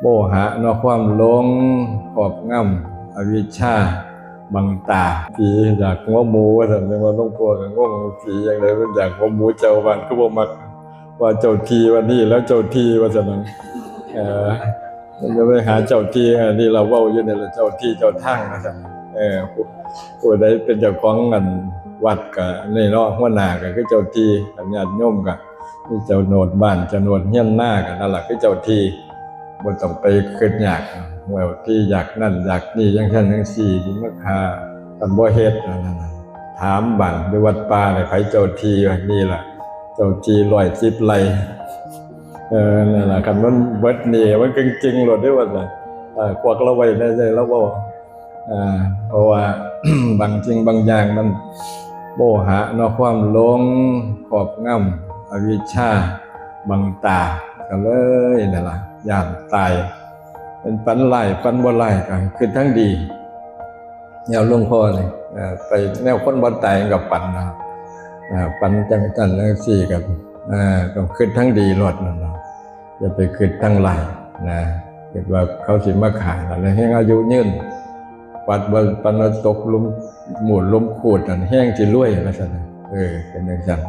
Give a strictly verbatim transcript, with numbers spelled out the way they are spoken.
โมหะเนาะ ความหลงครอบงำ อวิชชาบังตา ผีอยากหัวหมูว่าซั่น แม่นบ่ หลวงพ่อก็งง ผีจั่งใด๋มันอยากหัวหมูเจ้าบ้าน คือบ่มัก ว่าเจ้าที่ ว่านี่แล้วเจ้าที่ว่าซั่น เออ มันจะไปหาเจ้าที่ อันนี้เราเว้าอยู่นี่แหละ เจ้าที่เจ้าทางว่าซั่น เออ ผู้ ผู้ใดเป็นเจ้าของอันวัดก็นี่เนาะ หัวหน้าก็คือเจ้าที่ อันญาติโยมก็มีเจ้าโนดบ้าน เจ้าโนดเฮียนนาก็นั่นล่ะคือเจ้าที่ บ่ต้องไปคิดยาก เว้าที่อยากนั่นอยากนี่ จั่งซั่นจั่งซี้ สิมาฆ่ากันบ่เฮ็ด อันนั้นน่ะ ถามบ้านอยู่วัดป่านี่ ไผเจ้าที่ ว่านี่ล่ะ เจ้าที่ร้อยสิบไร่ เออ นั่นล่ะ คันมันเบิดหนี้ มันเก่งๆโลดเด้อว่าซั่น เออ ควักลาวไว้แหน่ ใหญ่ลาวเว้า อ่า เพราะว่า บางสิ่งบางอย่างมันโมหะเนาะ ความหลงครอบงำ อวิชชาบังตา ก็เลยนั่นล่ะ ย้านตาย เป็นฝันร้าย ฝันบ่ร้าย ก็คิดทางดี แนวหลวงพ่อนี่ เอ่อ ไปแนวคนบ่ตายก็ฝันนะ อ่า ฝันจั่งซั่นจั่งซี้ก็ อ่า ต้องคิดทางดีโลดนั่นล่ะ อย่าไปคิดทางร้ายนะ คิดว่าเขาสิมาฆ่า แล้วแฮ่งอายุยืน ปัดว่า ปันว่าตกหลุมมูลหลุมคูดนั่น แฮ่งสิรวยว่าซั่นน่ะ เออ เป็นจั่งซั่น